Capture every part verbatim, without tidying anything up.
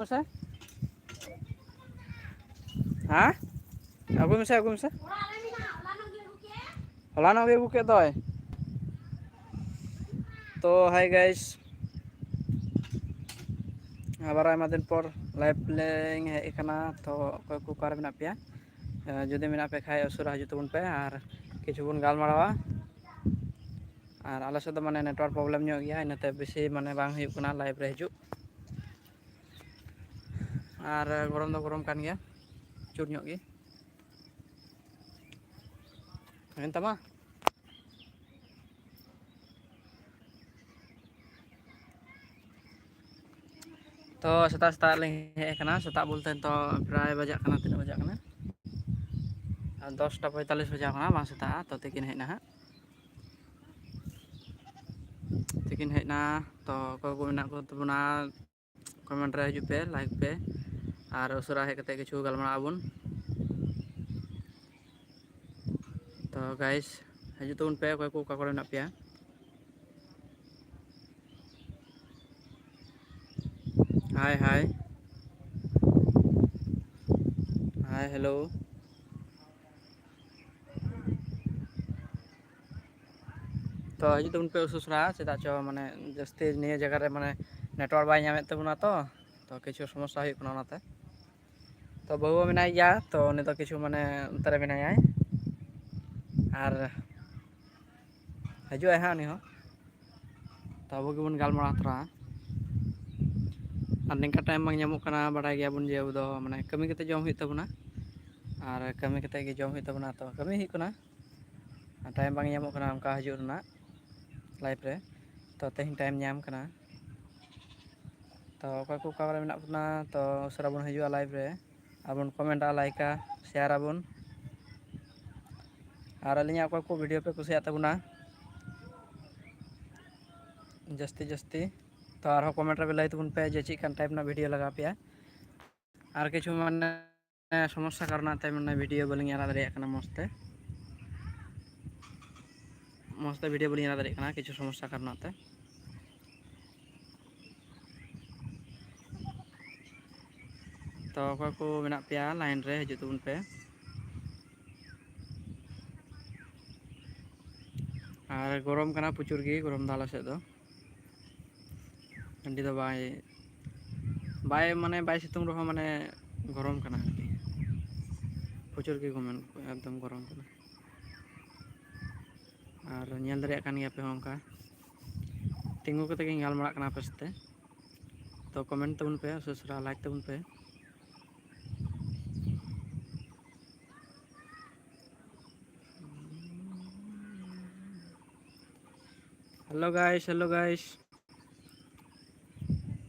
ᱢᱮᱥᱮ᱾ ᱦᱮᱸ? ᱟᱹᱜᱩᱭ ᱢᱮᱥᱮ, ᱟᱹᱜᱩᱭ ᱢᱮᱥᱮ᱾ ᱦᱚᱞᱟᱱᱚᱜ ᱜᱮ ᱟᱹᱜᱩ ᱠᱮᱫ ᱫᱚᱭ᱾ ᱛᱚ, hi guys, ᱟᱵᱟᱨ ᱟᱭᱢᱟ ᱫᱤᱱ ᱯᱚᱨ live ᱞᱤᱧ ᱦᱮᱡ ᱟᱠᱟᱱᱟ᱾ ᱛᱚ, ᱚᱠᱚᱭ ᱠᱚ ᱚᱠᱟᱨᱮ ᱢᱮᱱᱟᱜ ᱯᱮᱭᱟ? ᱮ, ᱡᱩᱫᱤ ᱢᱮᱱᱟᱜ ᱯᱮ ᱠᱷᱟᱡ, ᱩᱥᱟᱹᱨᱟ ᱦᱤᱡᱩᱜ ᱛᱟᱵᱚᱱ ᱯᱮ ᱟᱨ ᱠᱤᱪᱷᱩ ᱵᱚᱱ ᱜᱟᱞᱢᱟᱨᱟᱣᱟ᱾ ᱟᱨ ᱟᱞᱮ ᱥᱮᱫ ᱫᱚ ᱢᱟᱱᱮ network problem ᱧᱚᱜ ᱜᱮᱭᱟ, ᱤᱱᱟᱹᱛᱮ ᱵᱮᱥᱤ ᱢᱟᱱᱮ ᱵᱟᱝ ᱦᱩᱭᱩᱜ ᱠᱟᱱᱟ live ᱨᱮ ᱦᱤᱡᱩᱜ᱾ ᱟᱨ ᱜᱚᱨᱚᱢ ᱫᱚ ᱜᱚᱨᱚᱢ ᱠᱟᱱ ᱜᱮᱭᱟ, ᱡᱳᱨ ᱧᱚᱜ ᱜᱮ᱾ ᱦᱩᱭᱮᱱ ᱛᱟᱢᱟ? ᱛᱚ, ᱥᱮᱛᱟᱜ ᱥᱮᱛᱟᱜ ᱞᱤᱧ ᱦᱮᱡ ᱟᱠᱟᱱᱟ᱾ ᱥᱮᱛᱟᱜ ᱵᱚᱞᱛᱮ ᱱᱤᱛᱚᱜ ᱯᱨᱟᱭ ᱵᱟᱡᱟᱜ ᱠᱟᱱᱟ, ᱛᱤᱱᱟᱹᱜ ᱵᱟᱡᱟᱜ ᱠᱟᱱᱟ? ᱟᱨ ᱫᱚᱥᱴᱟ ᱯᱚᱸᱭᱛᱟᱞᱞᱤᱥ ᱵᱟᱡᱟᱣ ᱠᱟᱱᱟ, ᱵᱟᱝ ᱥᱮᱛᱟᱜᱼᱟ᱾ ᱛᱚ, ᱛᱤᱠᱤᱱ ᱦᱮᱡ ᱮᱱᱟ ᱦᱟᱸᱜ᱾ ᱛᱤᱠᱤᱱ ᱦᱮᱡ ᱮᱱᱟ᱾ ᱛᱚ, ᱚᱠᱚᱭ ᱠᱚ ᱢᱮᱱᱟᱜ ᱠᱚ ᱛᱟᱵᱚᱱᱟ, comment ᱨᱮ ᱦᱤᱡᱩᱜ ᱯᱮ, like ᱯᱮ, ᱟᱨ ᱩᱥᱟᱹᱨᱟ ᱦᱮᱡ ᱠᱟᱛᱮ ᱠᱤᱪᱷᱩ ᱜᱟᱞᱢᱟᱨᱟᱜ ᱟᱵᱚᱱ᱾ ᱛᱚ, guys, ᱦᱤᱡᱩᱜ ᱛᱟᱵᱚᱱ ᱯᱮ, ᱚᱠᱚᱭ ᱠᱚ ᱚᱠᱟ ᱠᱚᱨᱮ ᱢᱮᱱᱟᱜ ᱯᱮᱭᱟ᱾ Hi, hi. Hi, hello. ᱛᱚ, ᱦᱤᱡᱩᱜ ᱛᱟᱵᱚᱱ ᱯᱮ ᱩᱥᱩᱥᱨᱟ, ᱪᱮᱫᱟᱜ ᱪᱚ ᱢᱟᱱᱮ ᱡᱟᱹᱥᱛᱤ ᱱᱤᱭᱟᱹ ᱡᱟᱭᱜᱟ ᱨᱮ ᱢᱟᱱᱮ network ᱵᱟᱭ ᱧᱟᱢᱮᱫ ᱛᱟᱵᱚᱱᱟ ᱛᱚ, ᱛᱚ ᱠᱤᱪᱷᱩ ᱥᱚᱢᱚᱥᱥᱟ ᱦᱩᱭᱩᱜ ᱠᱟᱱᱟ ᱚᱱᱟᱛᱮ᱾ ᱛᱚ, ᱵᱟᱹᱦᱩ ᱦᱚᱸ ᱢᱮᱱᱟᱭ ᱜᱮᱭᱟ, ᱛᱚ ᱩᱱᱤ ᱫᱚ ᱠᱤᱪᱷᱩ ᱢᱟᱱᱮ ᱚᱱᱛᱮ ᱨᱮ ᱢᱮᱱᱟᱭᱟ, ᱟᱨ ᱦᱤᱡᱩᱜ ᱟᱭ ᱦᱟᱸᱜ ᱩᱱᱤ ᱦᱚᱸ᱾ ᱛᱚ, ᱟᱵᱚ ᱜᱮᱵᱚᱱ ᱜᱟᱞᱢᱟᱨᱟᱣ ᱛᱚᱨᱟ᱾ ᱟᱨ ᱱᱤᱝᱠᱟ time ᱵᱟᱝ ᱧᱟᱢᱚᱜ ᱠᱟᱱᱟ, ᱵᱟᱰᱟᱭ ᱜᱮᱭᱟᱵᱚᱱ ᱡᱮ ᱟᱵᱚ ᱫᱚ ᱢᱟᱱᱮ ᱠᱟᱹᱢᱤ ᱠᱟᱛᱮ ᱡᱚᱢ ᱦᱩᱭᱩᱜ ᱛᱟᱵᱚᱱᱟ, ᱟᱨ ᱠᱟᱹᱢᱤ ᱠᱟᱛᱮ ᱜᱮ ᱡᱚᱢ ᱦᱩᱭᱩᱜ ᱛᱟᱵᱚᱱᱟ᱾ ᱛᱚ, ᱠᱟᱹᱢᱤ ᱦᱩᱭᱩᱜ ᱠᱟᱱᱟ, time ᱵᱟᱝ ᱧᱟᱢᱚᱜ ᱠᱟᱱᱟ ᱚᱱᱠᱟ ᱦᱤᱡᱩᱜ ᱨᱮᱱᱟᱜ live ᱨᱮ᱾ ᱛᱚ, ᱛᱮᱦᱮᱧ time ᱧᱟᱢ ᱠᱟᱱᱟ᱾ ᱛᱚ, ᱚᱠᱚᱭ ᱠᱚ ᱚᱠᱟ ᱠᱚᱨᱮ ᱢᱮᱱᱟᱜ ᱵᱚᱱᱟ, ᱛᱚ ᱩᱥᱟᱹᱨᱟ ᱵᱚᱱ ᱦᱤᱡᱩᱜᱼᱟ live ᱨᱮ, ᱟᱨ ᱵᱚᱱ comment ᱟ, like ᱟ, share ᱟᱵᱚᱱ᱾ ᱟᱨ ᱟᱹᱞᱤᱧᱟᱜ ᱚᱠᱚᱭ ᱠᱚ video ᱯᱮ ᱠᱩᱥᱤᱭᱟᱜ ᱛᱟᱵᱚᱱᱟ ᱡᱟᱹᱥᱛᱤ ᱡᱟᱹᱥᱛᱤ, ᱛᱚ ᱟᱨᱦᱚᱸ comment ᱨᱮ ᱞᱟᱹᱭ ᱛᱟᱵᱚᱱ ᱯᱮ ᱡᱮ ᱪᱮᱫ ᱞᱮᱠᱟᱱ type ᱨᱮᱱᱟᱜ video ᱞᱟᱜᱟᱣ ᱯᱮᱭᱟ᱾ ᱟᱨ ᱠᱤᱪᱷᱩ ᱢᱟᱱᱮ ᱥᱚᱢᱚᱥᱥᱟ ᱠᱟᱨᱚᱱᱟᱜ ᱛᱮ ᱢᱟᱱᱮ video ᱵᱟᱹᱞᱤᱧ ᱟᱲᱟᱜ ᱫᱟᱲᱮᱭᱟᱜ ᱠᱟᱱᱟ ᱢᱚᱡᱽ ᱛᱮ, ᱢᱚᱡᱽ ᱛᱮ video ᱵᱟᱹᱞᱤᱧ ᱟᱲᱟᱜ ᱫᱟᱲᱮᱭᱟᱜ ᱠᱟᱱᱟ ᱠᱤᱪᱷᱩ ᱥᱚᱢᱚᱥᱥᱟ ᱠᱟᱨᱚᱱᱟᱜ ᱛᱮ᱾ ᱛᱚ ᱚᱠᱚᱭ ᱠᱚ ᱢᱮᱱᱟᱜ ᱯᱮᱭᱟ ᱞᱟᱭᱤᱱ ᱨᱮ, ᱦᱤᱡᱩᱜ ᱛᱟᱵᱚᱱ ᱯᱮ᱾ ᱟᱨ ᱜᱚᱨᱚᱢ ᱠᱟᱱᱟ ᱯᱨᱚᱪᱩᱨ ᱜᱮ, ᱜᱚᱨᱚᱢ ᱫᱚ ᱟᱞᱮ ᱥᱮᱫ ᱫᱚ᱾ ᱟᱹᱰᱤ ᱫᱚ ᱵᱟᱭ, ᱵᱟᱭ ᱢᱟᱱᱮ ᱵᱟᱭ ᱥᱤᱛᱩᱝ ᱨᱮᱦᱚᱸ ᱢᱟᱱᱮ ᱜᱚᱨᱚᱢ ᱠᱟᱱᱟ ᱟᱨᱠᱤ, ᱯᱨᱚᱪᱩᱨ ᱜᱮ ᱜᱚᱨᱚᱢ, ᱮᱠᱫᱚᱢ ᱜᱚᱨᱚᱢ ᱠᱟᱱᱟ᱾ ᱟᱨ ᱧᱮᱞ ᱫᱟᱲᱮᱭᱟᱜ ᱠᱟᱱ ᱜᱮᱭᱟ ᱯᱮ ᱦᱚᱸ ᱚᱱᱠᱟ ᱛᱤᱸᱜᱩ ᱠᱟᱛᱮ ᱜᱤᱧ ᱜᱟᱞᱢᱟᱨᱟᱜ ᱠᱟᱱᱟ ᱟᱯᱮ ᱥᱟᱛᱮ᱾ ᱛᱚ ᱠᱚᱢᱮᱱᱴ ᱛᱟᱵᱚᱱ ᱯᱮ ᱩᱥᱟᱹᱨᱟ, ᱞᱟᱭᱤᱠ ᱛᱟᱵᱚᱱ ᱯᱮ᱾ Hello guys, hello guys.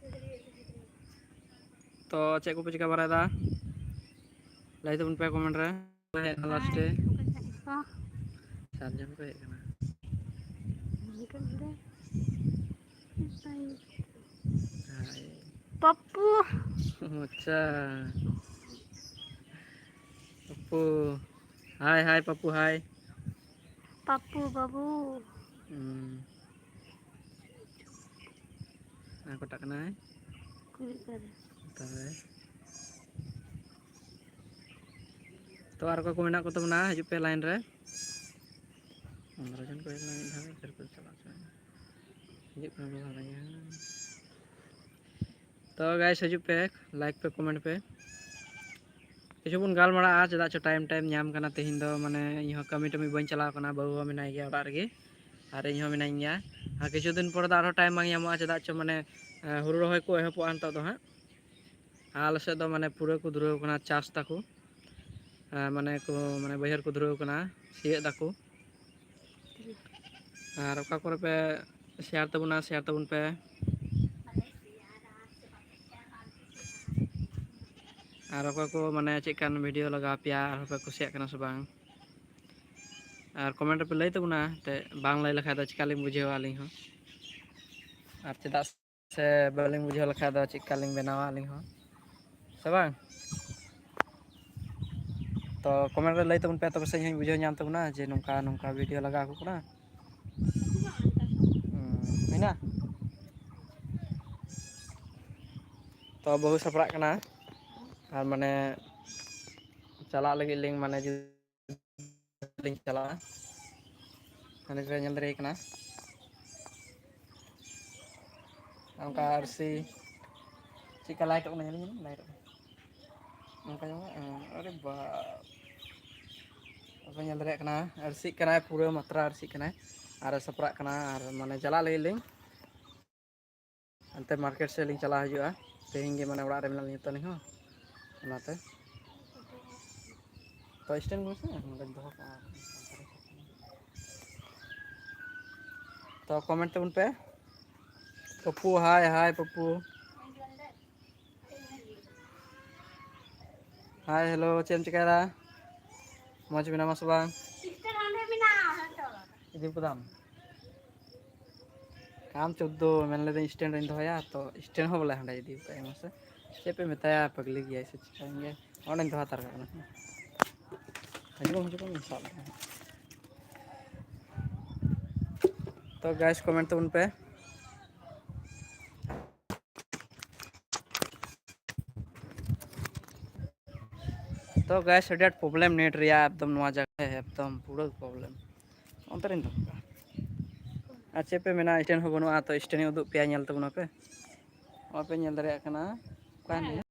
ᱛᱚ ᱪᱮᱫ ᱠᱚᱯᱮ ᱪᱤᱠᱟ ᱵᱟᱲᱟᱭᱮᱫᱟ? ᱞᱟᱹᱭ ᱛᱟᱵᱚᱱ ᱯᱮ ᱠᱚᱢᱮᱱᱴ ᱨᱮ᱾ ᱦᱮᱡ ᱮᱱᱟ ᱞᱟᱥᱴᱮ᱾ ᱥᱟᱨᱡᱚᱢ ᱠᱚ ᱦᱮᱡ ᱠᱟᱱᱟ᱾ ᱦᱟᱭ᱾ ᱯᱟᱯᱯᱩ᱾ ᱟᱪᱪᱷᱟ᱾ ᱯᱟᱯᱯᱩ᱾ ᱦᱟᱭ, ᱦᱟᱭ, ᱯᱟᱯᱯᱩ, ᱦᱟᱭ᱾ ᱯᱟᱯᱯᱩ ᱵᱟᱹᱵᱩ᱾ ᱦᱩᱸ᱾ ᱟᱨ ᱚᱠᱟᱴᱟᱜ ᱠᱟᱱᱟᱭ? ᱠᱩᱲᱤ ᱠᱟᱱᱟ᱾ ᱛᱚᱵᱮ᱾ ᱛᱚ ᱟᱨ ᱚᱠᱚᱭ ᱠᱚ ᱢᱮᱱᱟᱜ ᱠᱚ ᱛᱟᱵᱚᱱᱟ? ᱦᱤᱡᱩᱜ ᱯᱮ ᱞᱟᱭᱤᱱ ᱨᱮ᱾ ᱯᱚᱱᱨᱚ ᱡᱚᱱ ᱠᱚ ᱦᱮᱡ ᱞᱮᱱᱟ ᱢᱤᱫ ᱫᱷᱟᱣ ᱨᱮ, ᱯᱷᱤᱨ ᱠᱚ ᱪᱟᱞᱟᱜ ᱠᱟᱱᱟ᱾ ᱦᱤᱡᱩᱜ ᱠᱟᱱᱟ ᱠᱚ ᱵᱷᱟᱜᱮ ᱜᱮ᱾ ᱛᱚ ᱜᱟᱭᱥ, ᱦᱤᱡᱩᱜ ᱯᱮ, ᱞᱟᱭᱤᱠ ᱯᱮ, ᱠᱚᱢᱮᱱᱴ ᱯᱮ᱾ ᱠᱤᱪᱷᱩ ᱵᱚᱱ ᱜᱟᱞᱢᱟᱨᱟᱜᱼᱟ, ᱪᱮᱫᱟᱜ ᱪᱚ ᱴᱟᱭᱤᱢ ᱴᱟᱭᱤᱢ ᱧᱟᱢ ᱠᱟᱱᱟ᱾ ᱛᱮᱦᱮᱧ ᱫᱚ ᱢᱟᱱᱮ ᱤᱧ ᱦᱚᱸ ᱠᱟᱹᱢᱤ ᱴᱟᱹᱢᱤ ᱵᱟᱹᱧ ᱪᱟᱞᱟᱣ ᱠᱟᱱᱟ, ᱵᱟᱹᱦᱩ ᱦᱚᱸ ᱢᱮᱱᱟᱭ ᱜᱮᱭᱟ ᱚᱲᱟᱜ ᱨᱮᱜᱮ, ᱟᱨ ᱤᱧ ᱦᱚᱸ ᱢᱤᱱᱟᱹᱧ ᱜᱮᱭᱟ᱾ ᱟᱨ ᱠᱤᱪᱷᱩ ᱫᱤᱱ ᱯᱚᱨᱮ ᱫᱚ ᱟᱨᱦᱚᱸ ᱴᱟᱭᱤᱢ ᱵᱟᱝ ᱧᱟᱢᱚᱜᱼᱟ, ᱪᱮᱫᱟᱜ ᱪᱚ ᱢᱟᱱᱮ, ᱮ, ᱦᱩᱲᱩ ᱨᱚᱦᱚᱭ ᱠᱚ ᱮᱦᱚᱵᱚᱜᱼᱟ ᱱᱤᱛᱚᱜ ᱫᱚ ᱦᱟᱸᱜ᱾ ᱟᱨ ᱟᱞᱮ ᱥᱮᱫ ᱫᱚ ᱢᱟᱱᱮ ᱯᱩᱨᱟᱹ ᱠᱚ ᱫᱷᱩᱨᱟᱹᱣ ᱠᱟᱱᱟ ᱪᱟᱥ ᱫᱟᱠᱚ, ᱮ, ᱢᱟᱱᱮ ᱠᱚ, ᱢᱟᱱᱮ ᱵᱟᱹᱭᱦᱟᱹᱲ ᱠᱚ ᱫᱷᱩᱨᱟᱹᱣ ᱠᱟᱱᱟ, ᱥᱤᱭᱮᱫ ᱫᱟᱠᱚ᱾ ᱟᱨ ᱚᱠᱟ ᱠᱚᱨᱮ ᱯᱮ ᱥᱮᱭᱟᱨ ᱛᱟᱵᱚᱱᱟ, ᱥᱮᱭᱟᱨ ᱛᱟᱵᱚᱱ ᱯᱮ᱾ ᱟᱨ ᱚᱠᱚᱭ ᱠᱚ ᱢᱟᱱᱮ ᱪᱮᱫ ᱞᱮᱠᱟᱱ ᱵᱷᱤᱰᱤᱭᱳ ᱞᱟᱜᱟᱣ ᱯᱮᱭᱟ, ᱟᱨ ᱦᱚᱸᱯᱮ ᱠᱩᱥᱤᱭᱟᱜ ᱠᱟᱱᱟ ᱥᱮ ᱵᱟᱝ? ᱟᱨ ᱠᱚᱢᱮᱱᱴ ᱨᱮᱯᱮ ᱞᱟᱹᱭ ᱛᱟᱵᱚᱱᱟ, ᱮᱱᱛᱮᱫ ᱵᱟᱝ ᱞᱟᱹᱭ ᱞᱮᱠᱷᱟᱡ ᱫᱚ ᱪᱤᱠᱟᱹᱞᱤᱧ ᱵᱩᱡᱷᱟᱹᱣᱟ ᱟᱹᱞᱤᱧ ᱦᱚᱸ᱾ ᱟᱨ ᱪᱮᱫᱟᱜ ᱥᱮ ᱵᱟᱹᱞᱤᱧ ᱵᱩᱡᱷᱟᱹᱣ ᱞᱮᱠᱷᱟᱡ ᱫᱚ ᱪᱮᱫ ᱞᱮᱠᱟᱞᱤᱧ ᱵᱮᱱᱟᱣᱟ ᱟᱹᱞᱤᱧ ᱦᱚᱸ, ᱥᱮ ᱵᱟᱝ? ᱛᱚ ᱠᱚᱢᱮᱱᱴ ᱨᱮ ᱞᱟᱹᱭ ᱛᱟᱵᱚᱱ ᱯᱮ, ᱛᱚᱵᱮ ᱥᱮ ᱤᱧ ᱦᱚᱸᱧ ᱵᱩᱡᱷᱟᱹᱣ ᱧᱟᱢ ᱛᱟᱵᱚᱱᱟ ᱡᱮ ᱱᱚᱝᱠᱟ ᱱᱚᱝᱠᱟ ᱵᱷᱤᱰᱤᱭᱳ ᱞᱟᱜᱟᱣ ᱟᱠᱚ ᱠᱟᱱᱟ᱾ ᱦᱩᱸ, ᱦᱩᱭᱱᱟ? ᱛᱚ ᱵᱟᱹᱦᱩ ᱥᱟᱯᱲᱟᱜ ᱠᱟᱱᱟ᱾ ᱟᱨ ᱢᱟᱱᱮ ᱪᱟᱞᱟᱜ ᱞᱟᱹᱜᱤᱫ ᱞᱤᱧ, ᱢᱟᱱᱮ ᱡᱩᱫᱤ ᱞᱤᱧ ᱪᱟᱞᱟᱜᱼᱟ, ᱦᱟᱸᱰᱮ ᱯᱮ ᱧᱮᱞ ᱫᱟᱲᱮᱭᱟᱜ ᱠᱟᱱᱟ᱾ ᱚᱱᱠᱟ ᱟᱨᱥᱤ ᱪᱮᱫᱠᱟ ᱞᱟᱭᱤᱴᱚᱜ ᱠᱟᱱᱟ, ᱧᱮᱞ ᱧᱮᱞ ᱞᱟᱭᱤᱴᱚᱜ ᱠᱟᱱᱟ᱾ ᱚᱱᱠᱟ ᱧᱮᱞ ᱢᱮ, ᱟᱨᱮ ᱵᱟᱯ᱾ ᱵᱟᱯᱮ ᱧᱮᱞ ᱫᱟᱲᱮᱭᱟᱜ ᱠᱟᱱᱟ, ᱟᱹᱨᱥᱤᱜ ᱠᱟᱱᱟᱭ, ᱯᱩᱨᱟᱹ ᱢᱟᱛᱨᱟ ᱟᱹᱨᱥᱤᱜ ᱠᱟᱱᱟᱭ᱾ ᱟᱨ ᱥᱟᱯᱲᱟᱜ ᱠᱟᱱᱟ, ᱟᱨ ᱢᱟᱱᱮ ᱪᱟᱞᱟᱜ ᱞᱟᱹᱜᱤᱫ ᱞᱤᱧ ᱦᱟᱱᱛᱮ ᱢᱟᱨᱠᱮᱴ ᱥᱮᱫ ᱞᱤᱧ ᱪᱟᱞᱟᱣ ᱦᱤᱡᱩᱜᱼᱟ᱾ ᱛᱮᱦᱮᱧ ᱜᱮ ᱢᱟᱱᱮ ᱚᱲᱟᱜ ᱨᱮ ᱢᱮᱱᱟᱜ ᱞᱤᱧᱟ ᱛᱚ ᱟᱹᱞᱤᱧ ᱦᱚᱸ, ᱚᱱᱟᱛᱮ᱾ ᱛᱚ ᱥᱴᱮᱱᱰ ᱠᱚᱥᱮ ᱱᱚᱰᱮᱧ ᱫᱚᱦᱚ ᱠᱟᱜᱼᱟ᱾ ᱛᱚ ᱠᱚᱢᱮᱱᱴ ᱛᱟᱵᱚᱱ ᱯᱮ᱾ ᱯᱟᱯᱯᱩ, ᱦᱟᱭ ᱦᱟᱭ ᱯᱟᱯᱯᱩ᱾ ᱦᱟᱭ ᱦᱮᱞᱳ, ᱪᱮᱫ ᱮᱢ ᱪᱤᱠᱟᱹᱭᱮᱫᱟ? ᱢᱚᱡᱽ ᱢᱮᱱᱟᱢᱟ ᱥᱮ ᱵᱟᱝ? ᱤᱫᱤ ᱠᱟᱫᱟᱢ? ᱟᱢ ᱪᱳᱫᱽᱫᱳ ᱢᱮᱱ ᱞᱮᱫᱟᱹᱧ ᱥᱴᱮᱱᱰ ᱨᱤᱧ ᱫᱚᱦᱚᱭᱟ, ᱛᱚ ᱥᱴᱮᱱᱰ ᱦᱚᱸ ᱵᱚᱞᱮ ᱦᱟᱸᱰᱮ ᱤᱫᱤ ᱠᱟᱜᱼᱟᱭ᱾ ᱢᱟᱥᱮ ᱪᱮᱫ ᱯᱮ ᱢᱮᱛᱟᱭᱟ, ᱯᱟᱜᱽᱞᱤ ᱜᱮᱭᱟᱭ ᱥᱮ ᱪᱤᱠᱟᱹᱭᱮᱱ ᱜᱮᱭᱟᱭ? ᱚᱸᱰᱮᱧ ᱫᱚᱦᱚ ᱦᱟᱛᱟᱲ ᱠᱟᱜ ᱠᱟᱱᱟ᱾ ᱦᱤᱡᱩᱜ ᱢᱮ, ᱦᱤᱡᱩᱜ ᱢᱮ, ᱥᱟᱵ ᱞᱮᱠᱟ᱾ ᱛᱚ ᱜᱟᱭᱥ, ᱠᱚᱢᱮᱱᱴ ᱛᱟᱵᱚᱱ ᱯᱮ᱾ ᱛᱚ ᱜᱟᱭᱥ, ᱟᱹᱰᱤ ᱟᱸᱴ ᱯᱨᱚᱵᱞᱮᱢ ᱱᱮᱴ ᱨᱮᱭᱟᱜ, ᱮᱠᱫᱚᱢ ᱱᱚᱣᱟ ᱡᱟᱭᱜᱟ ᱨᱮ ᱮᱠᱫᱚᱢ ᱯᱩᱨᱟᱹ ᱯᱨᱚᱵᱞᱮᱢ᱾ ᱚᱱᱛᱮ ᱨᱤᱧ ᱫᱚᱦᱚ ᱠᱟᱜᱼᱟ᱾ ᱟᱨ ᱪᱮᱫ ᱯᱮ ᱢᱮᱱᱟ, ᱥᱴᱮᱱᱰ ᱦᱚᱸ ᱵᱟᱹᱱᱩᱜᱼᱟ, ᱛᱚ ᱥᱴᱮᱱᱰ ᱤᱧ ᱩᱫᱩᱜ ᱯᱮᱭᱟ, ᱧᱮᱞ ᱛᱟᱵᱚᱱᱟ ᱯᱮ᱾ ᱱᱚᱣᱟ ᱯᱮ ᱧᱮᱞ ᱫᱟᱲᱮᱭᱟᱜ ᱠᱟᱱᱟ, ᱚᱠᱟᱭ ᱱᱤᱭᱟᱹ?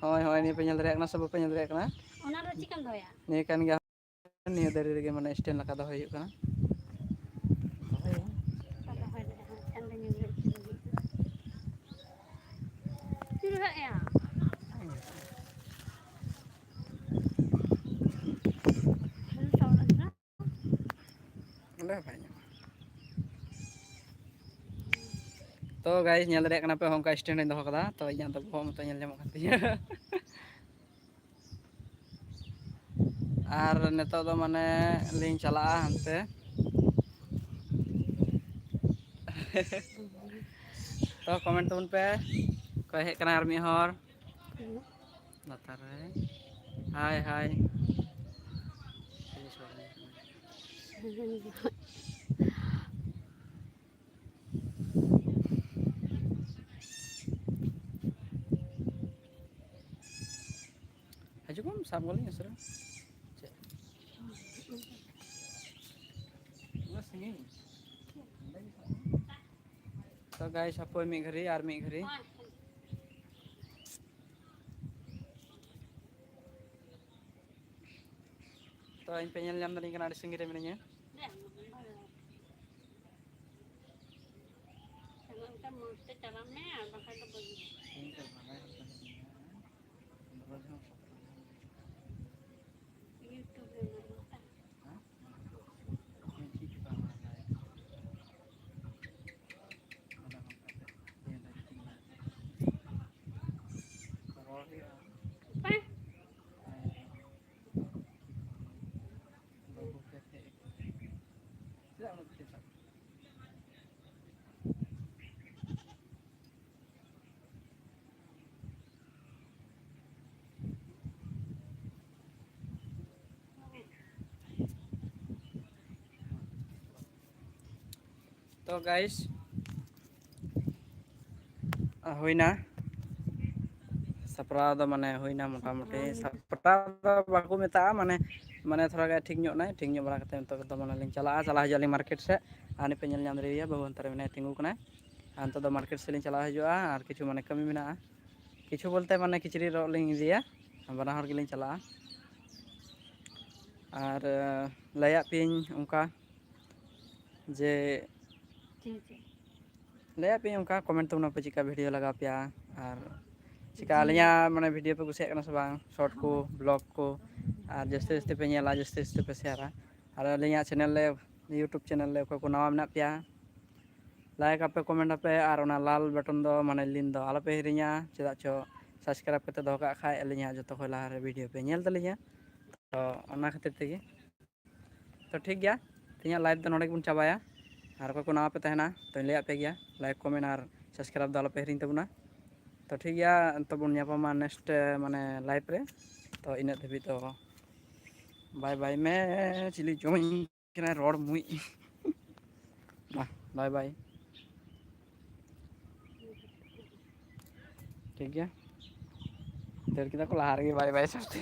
ᱦᱳᱭ, ᱦᱳᱭ, ᱱᱤᱭᱟᱹ ᱯᱮ ᱧᱮᱞ ᱫᱟᱲᱮᱭᱟᱜ ᱠᱟᱱᱟ ᱥᱮ ᱵᱟᱯᱮ ᱧᱮᱞ ᱫᱟᱲᱮᱭᱟᱜ ᱠᱟᱱᱟ? ᱚᱱᱟ ᱫᱚ ᱪᱮᱫᱠᱟᱢ ᱫᱚᱦᱚᱭᱟ? ᱱᱤᱭᱟᱹ ᱠᱟᱱ ᱜᱮᱭᱟ, ᱱᱤᱭᱟᱹ ᱫᱟᱨᱮ ᱨᱮᱜᱮ ᱢᱟᱱᱮ ᱥᱴᱮᱱᱰ ᱞᱮᱠᱟ ᱫᱚᱦᱚᱭ ᱦᱩᱭᱩᱜ ᱠᱟᱱᱟ᱾ ᱫᱚᱦᱚᱭ ᱫᱟᱲᱮᱭᱟᱜᱼᱟ, ᱢᱤᱫᱴᱟᱝ ᱫᱚ ᱧᱮᱞ ᱦᱩᱭᱩᱜ ᱠᱟᱱᱟ᱾ ᱪᱩᱨᱦᱟᱹᱜ ᱮᱭᱟ᱾ ᱚᱸᱰᱮ ᱦᱚᱸ ᱵᱟᱭ ᱧᱟᱢᱟ᱾ ᱛᱚ ᱜᱟᱭᱥ, ᱧᱮᱞ ᱫᱟᱲᱮᱭᱟᱜ ᱠᱟᱱᱟ ᱯᱮ, ᱚᱱᱠᱟ ᱥᱴᱮᱱᱰ ᱨᱮᱧ ᱫᱚᱦᱚ ᱠᱟᱫᱟ, ᱛᱚ ᱤᱧᱟᱹᱜ ᱫᱚ ᱵᱚᱦᱚᱜ ᱢᱚᱛᱚ ᱧᱮᱞ ᱧᱟᱢᱚᱜ ᱠᱟᱱ ᱛᱤᱧᱟᱹ᱾ ᱟᱨ ᱱᱤᱛᱚᱜ ᱫᱚ ᱢᱟᱱᱮ ᱞᱤᱧ ᱪᱟᱞᱟᱜᱼᱟ ᱦᱟᱱᱛᱮ᱾ ᱛᱚ ᱠᱚᱢᱮᱱᱴ ᱛᱟᱵᱚᱱ ᱯᱮ, ᱚᱠᱚᱭ ᱦᱮᱡ ᱠᱟᱱᱟᱭ ᱟᱨ ᱢᱤᱫ ᱦᱚᱲ ᱞᱟᱛᱟᱨ ᱨᱮ᱾ ᱦᱟᱭ ᱦᱟᱭ᱾ ᱦᱤᱡᱩᱜ ᱢᱮ, ᱥᱟᱵ ᱜᱚᱫ ᱞᱤᱧ ᱩᱥᱟᱹᱨᱟ᱾ ᱪᱮᱫ? ᱩᱱᱟᱹᱜ ᱥᱟᱺᱜᱤᱧ? ᱛᱚ guys, ᱦᱟᱯᱳᱭ ᱢᱤᱫ ᱜᱷᱟᱹᱲᱤ, ᱟᱨ ᱢᱤᱫ ᱜᱷᱟᱹᱲᱤ᱾ ᱛᱚ ᱤᱧ ᱯᱮ ᱧᱮᱞ ᱧᱟᱢ ᱫᱟᱲᱮᱧ ᱠᱟᱱᱟ, ᱟᱹᱰᱤ ᱥᱟᱺᱜᱤᱧ ᱨᱮ ᱢᱤᱱᱟᱹᱧᱟ᱾ ᱪᱟᱞᱟᱜ ᱠᱷᱟᱱ ᱢᱚᱡᱽ ᱛᱮ ᱪᱟᱞᱟᱜ ᱢᱮ, ᱟᱨ ᱵᱟᱠᱷᱟᱡ ᱫᱚ ᱵᱟᱹᱜᱤ ᱢᱮ᱾ YouTube ᱨᱮ ᱢᱮᱱᱟᱜᱼᱟ᱾ ᱵᱟᱝ᱾ ᱛᱚ guys, ᱦᱩᱭᱱᱟ ᱥᱟᱯᱲᱟᱣ ᱫᱚ, ᱢᱟᱱᱮ ᱦᱩᱭᱱᱟ ᱢᱚᱴᱟᱢᱩᱴᱤ᱾ ᱥᱟᱯᱲᱟᱣ ᱫᱚ ᱵᱟᱠᱚ ᱢᱮᱛᱟᱜᱼᱟ, ᱢᱟᱱᱮ, ᱢᱟᱱᱮ ᱛᱷᱚᱲᱟ ᱜᱟᱱ ᱴᱷᱤᱠ ᱧᱚᱜ ᱱᱟᱭ, ᱴᱷᱤᱠ ᱧᱚᱜ ᱵᱟᱲᱟ ᱠᱟᱛᱮ ᱱᱤᱛᱚᱜ ᱫᱚ ᱢᱟᱱᱮ ᱞᱤᱧ ᱪᱟᱞᱟᱜᱼᱟ, ᱪᱟᱞᱟᱜ ᱦᱤᱡᱩᱜ ᱟᱹᱞᱤᱧ ᱢᱟᱨᱠᱮᱴ ᱥᱮᱫ᱾ ᱟᱨ ᱱᱤᱛ ᱯᱮ ᱧᱮᱞ ᱧᱟᱢ ᱫᱟᱲᱮᱭᱟᱭᱟ, ᱵᱟᱹᱵᱩ ᱦᱟᱱᱛᱮ ᱨᱮ ᱢᱮᱱᱟᱭᱟ, ᱛᱤᱸᱜᱩ ᱠᱟᱱᱟᱭ᱾ ᱟᱨ ᱱᱤᱛᱚᱜ ᱫᱚ ᱢᱟᱨᱠᱮᱴ ᱥᱮᱫ ᱞᱤᱧ ᱪᱟᱞᱟᱣ ᱦᱤᱡᱩᱜᱼᱟ, ᱟᱨ ᱠᱤᱪᱷᱩ ᱢᱟᱱᱮ ᱠᱟᱹᱢᱤ ᱢᱮᱱᱟᱜᱼᱟ, ᱠᱤᱪᱷᱩ ᱵᱚᱞᱛᱮ ᱢᱟᱱᱮ ᱠᱤᱪᱨᱤᱡ ᱨᱚᱜ ᱞᱤᱧ ᱤᱫᱤᱭᱟ, ᱵᱟᱱᱟ ᱦᱚᱲ ᱜᱮᱞᱤᱧ ᱪᱟᱞᱟᱜᱼᱟ᱾ ᱟᱨ ᱞᱟᱹᱭᱟᱫ ᱯᱮᱭᱟᱹᱧ ᱚᱱᱠᱟ ᱡᱮ ᱪᱮᱫ, ᱪᱮᱫ? ᱞᱟᱹᱭᱟᱫ ᱯᱮᱭᱟᱹᱧ ᱚᱱᱠᱟ, comment ᱛᱟᱵᱚᱱ ᱯᱮ ᱪᱮᱫᱠᱟ video ᱞᱟᱜᱟᱣ ᱯᱮᱭᱟ, ᱟᱨ ᱪᱮᱫᱠᱟ ᱟᱹᱞᱤᱧᱟᱜ ᱢᱟᱱᱮ video ᱯᱮ ᱠᱩᱥᱤᱭᱟᱜ ᱠᱟᱱᱟ ᱥᱮ ᱵᱟᱝ, short ᱠᱚ, vlog ᱠᱚ, ᱟᱨ ᱡᱟᱹᱥᱛᱤ ᱡᱟᱹᱥᱛᱤ ᱯᱮ ᱧᱮᱞᱟ, ᱡᱟᱹᱥᱛᱤ ᱡᱟᱹᱥᱛᱤ ᱯᱮ ᱥᱮᱭᱟᱨᱟ᱾ ᱟᱨ ᱟᱹᱞᱤᱧᱟᱜ channel ᱨᱮ, YouTube channel ᱨᱮ ᱚᱠᱚᱭ ᱠᱚ ᱱᱟᱣᱟ ᱢᱮᱱᱟᱜ ᱯᱮᱭᱟ, like ᱟᱯᱮ, comment ᱟᱯᱮ, ᱟᱨ ᱚᱱᱟ ᱞᱟᱞ button ᱫᱚ ᱢᱟᱱᱮ ᱞᱤᱱ ᱫᱚ ᱟᱞᱚᱯᱮ ᱦᱤᱲᱤᱧᱟ, ᱪᱮᱫᱟᱜ ᱪᱚ subscribe ᱠᱟᱛᱮ ᱫᱚᱦᱚ ᱠᱟᱜ ᱠᱷᱟᱡ ᱟᱹᱞᱤᱧᱟᱜ ᱡᱚᱛᱚ ᱠᱷᱚᱡ ᱞᱟᱦᱟ ᱨᱮ video ᱯᱮ ᱧᱮᱞ ᱛᱟᱹᱞᱤᱧᱟ᱾ ᱛᱚ ᱚᱱᱟ ᱠᱷᱟᱹᱛᱤᱨ ᱛᱮᱜᱮ, ᱛᱚ ᱴᱷᱤᱠ ᱜᱮᱭᱟ, ᱛᱮᱦᱮᱧᱟᱜ live ᱫᱚ ᱱᱚᱰᱮ ᱜᱮᱵᱚᱱ ᱪᱟᱵᱟᱭᱟ᱾ ᱟᱨ ᱚᱠᱚᱭ ᱠᱚ ᱱᱟᱣᱟ ᱯᱮ ᱛᱟᱦᱮᱱᱟ, ᱛᱚᱧ ᱞᱟᱹᱭᱟᱫ ᱯᱮ ᱜᱮᱭᱟ, like, comment ᱟᱨ subscribe ᱫᱚ ᱟᱞᱚᱯᱮ ᱦᱤᱲᱤᱧ ᱛᱟᱵᱚᱱᱟ᱾ ᱛᱚ ᱴᱷᱤᱠ ᱜᱮᱭᱟ, ᱛᱚ ᱵᱚᱱ ᱧᱟᱯᱟᱢᱟ next, ᱢᱟᱱᱮ, live ᱨᱮ᱾ ᱛᱚ ᱤᱱᱟᱹᱜ ᱫᱷᱟᱹᱵᱤᱡ ᱫᱚ bye bye ᱢᱮ, ᱪᱤᱞᱤ ᱡᱚᱢᱤᱧ ᱠᱟᱱᱟᱭ ᱨᱚᱲ ᱢᱩᱡ᱾ ᱢᱟ, bye bye᱾ ᱴᱷᱤᱠ ᱜᱮᱭᱟ᱾ ᱫᱟᱹᱲ ᱠᱮᱫᱟ ᱠᱚ ᱞᱟᱦᱟ ᱨᱮᱜᱮ, ᱵᱟᱭ ᱵᱟᱭ ᱥᱟᱵ ᱛᱮ᱾